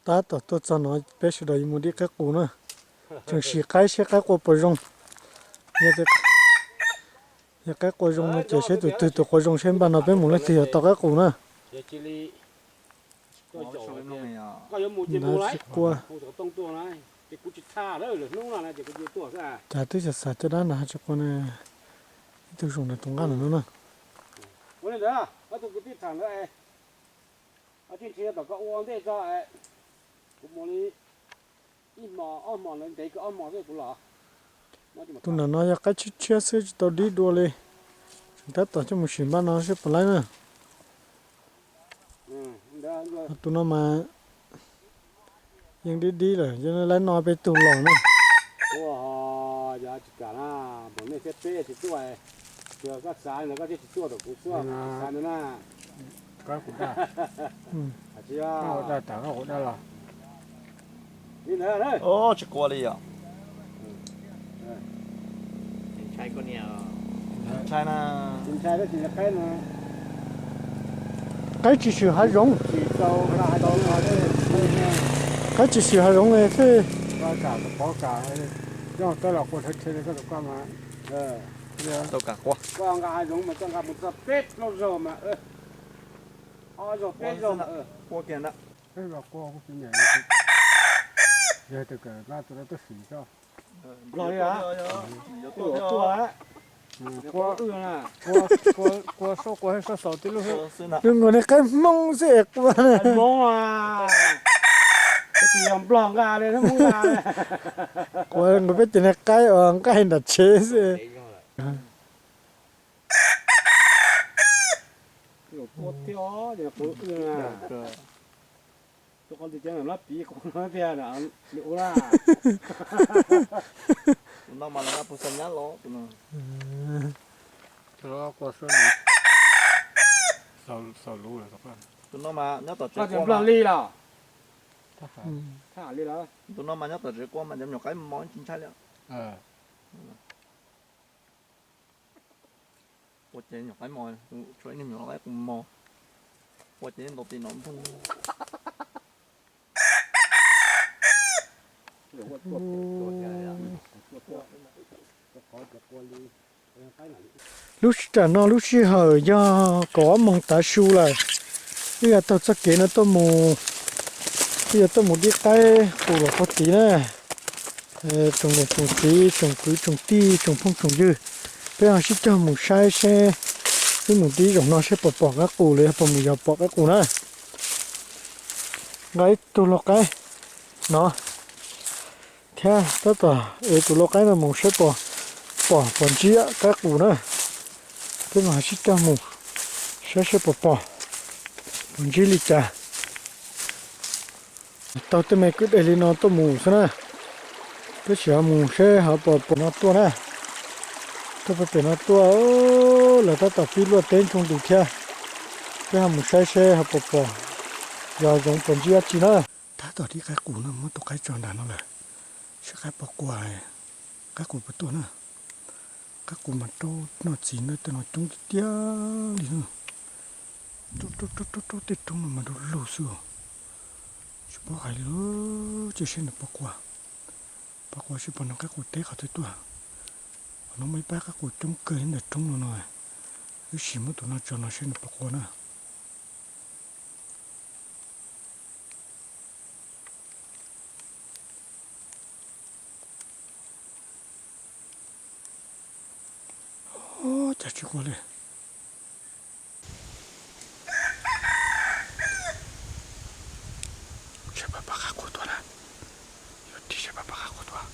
Tab tom tuaj txog no peb sawv daws yuav mus dib qaib qus na. Tseem sim qaib seb qaib qua puas zoo. Yog qaib qua zoo no ces seb tus twg tus qua zoo seb npaj no peb mus leej twg yuav tau qaib qus na. Nab tsis qua. Cas twb xav xav coj dab nrad tsis qua na. Ib tug zoo nrad tus nqaj no na. Tus nram no yog qaib tshiab tshiab xwb tsis tau dib dua li. Tseem tab tom coj mus sim npaj no seb puas laib na. Tus no mas yeej dib dib lawm, yog laib no peb tug los na. Tsis qua li os. Qaib tsis swm hav zoov. Qaib tsis swm hav zoov li xwb. Tau kam qua. Nplog li a. Qua, qua sab qua sab xaus tib lub. Lub nkaus niag qaib Hmoob xwb es qua. Hmoob a, tsis yog Nplog nqa li, Hmoob nqa. Qua nkaus peb cov niag qaib uas nqaij nram tsev xwb. Tus no mas lawv nqa pus xas nyab los tus no. Tus no mas nyob tom tsev qua li los. Tus no mas nyob tom tsev qua mas cov me nyuam qaib mos tsis ntshai li. Ua ces nyuam qaib mos, tshuav ib nyuag me nyuam qaib qus mos. Ua ces ntaus tis no nphooj. Lub sij hawm no lub sij hawm yog kaum ob moos tav su lawm. Wb yuav taug txoj kev no tuaj mus, wb yuav tuaj mus dib qaib qus los puag tid na. Tsoom niam tsoom txiv, tsoom kwv tsoom tij, tsoom phooj tsoom ywg, peb ho sib cog mus saib seb wb mus dib zaum no seb puas pom qaib qus los yog puas mus yos pom qaib qus na. Nqa ib tug lau qaib no thiab tab tom ev tus lau qaib no mus saib puas pom puas ntsib qaib qus na. Peb mam ho sib cog mus saib seb puas pom puas ntsib li cas. Taug tej me kwj deg li no tuaj mus xwb na. Peb sim ho mus seb ho puas pom no tuaj na. Tuaj pem no tuaj, lawv tab tom pib luaj teb ntsoog ntws thiab. Peb ho mus saib seb ho puas pom, yog zoov puas ntsib dab tsi na. Tab tom dib qaib qus no, muab tus qaib tso nram no lawm, seb qaib puas qua, qaib qus puas tuaj na. Qaib qus mas raub noj txiv na, tej no coob tiag tiag li na. Raub raub raub raub tej roob no mas du lug xwb. Tsis paub hais li, cia seb nws puas qua. Puas qua seb puas nrog qaib qus teb qhov twg tuaj. Qhov no muaj ib pab qaib qus coob kawg ntawm roob no no. Wb sim muab tus no tso no seb nws puas qua na. Cas tsis qua li. Seb pab pab qab qus tuaj na. Yuav ris seb pab pab qab qus tuaj.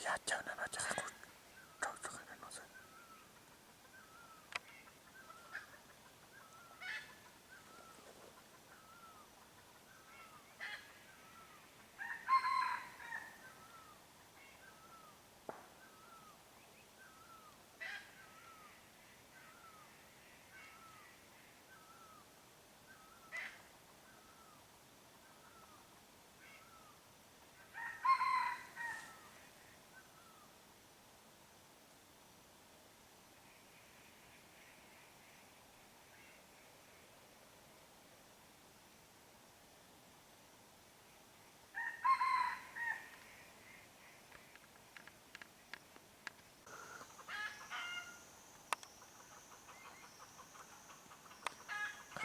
Yaj cawv na no ces qhov kuv rau tso qhov no xwb.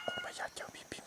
Kuv mas yaj cawv pib pib